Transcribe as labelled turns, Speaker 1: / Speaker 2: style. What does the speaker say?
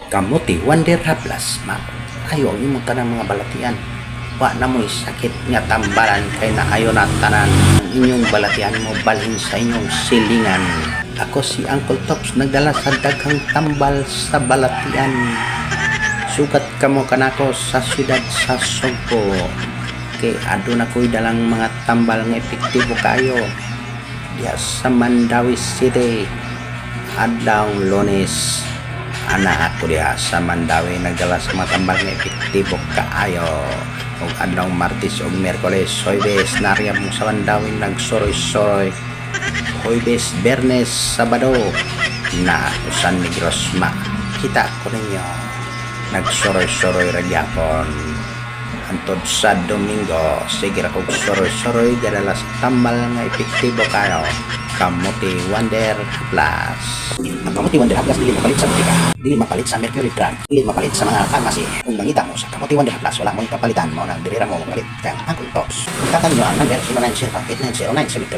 Speaker 1: Kamuti Wonder Haplas, maayo ang imong tanang mga balatian. Wa na mo'y sakit nga tambalan kay naayo na tanan. Ang inyong balatian mo balhin sa inyong silingan. Ako si Uncle Tops, nagdala sa daghang tambal sa balatian. Sugat kamo kanako sa siyudad sa Sugbo. Kay aduna ko'y dalang mga tambal nga epektibo kayo. Diya sa Mandaue City. Adlaw Lunes. Ana ako diha sa Mandaue, nagdala sa mga tambal nga epektibo kaayo. Og adlaw Martes ug Miyerkules, Huwebes, nariya mo sa Mandaue nagsuroy-suroy. Huwebes, Biyernes, Sabado na ako sa Negros, makita ko ninyo. Nagsuroy-suroy ra gyapon. Hantod sa Domingo, sige ra kog suroy-suroy gadala sa tambal nga epektibo kayo. Kamuti Wonder Plus. Ang Kamuti Wonder Plus dili mapalit sa botika, dili mapalit sa Mercury Drug, dili mapalit sa mga pharmacy. Kung mangita mo sa Kamuti Wonder Plus, wala mo'y papalitan mo nang dili ra mo mapalit kang Uncle Tops. Kontaktan niyo ang number 0905 890 9721.